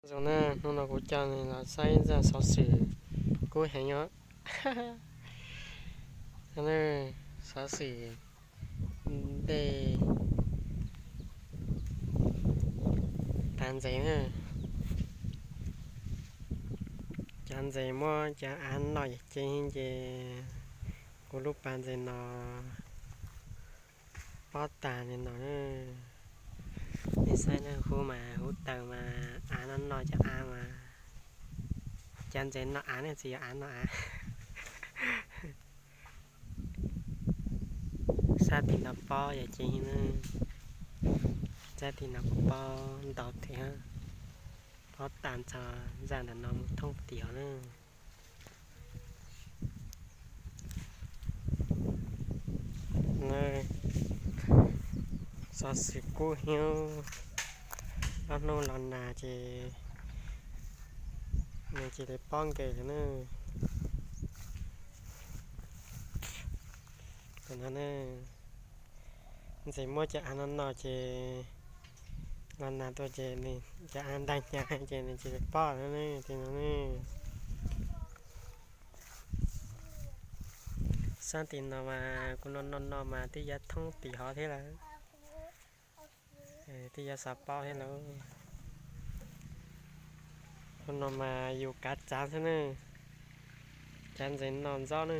Zoo na, hnub no kuv coj nej los saib zaj xov xwm kub heev os. Xov xwm ntej pas ntses na. Cov ntses muab cov av noj ces ces kuv lub pas ntses no pob tag li no na. Nej saib na, huv mas huv taws mas av no noj cov av mas, cov ntses noj av ne tsis yog av noj av. Sab tim no pob yog ces, sab tim no kuj pob ntau thiab, pob tas txog zaj ntawm no mus thoob tim hov na. Xov xwm kub heev, ob hnub los nag ces nws cia li pob nkees lawm na. Tus no ne, ntxim muab cov av no noj ces los nag tuaj ces nws cov av ntaj hnyav ces nws cia li pob lawm na, tus no ne. Sab tim no mas kuv no no no mas twb yuav thoob tim hov thiab lawm, twb yuav xav pob thiab lawm. Tus no mas yus kav txav xwb ne, cov ntses no ntxob ne.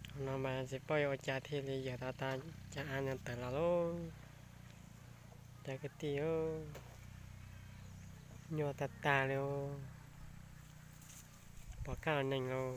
Tus no mas tsis paub yuav ua cas thiaj li yawm tau tau cov av no tawm los lauj. Cov kwv tij, nyuaj tag tag li, pom kab los neeg lauj.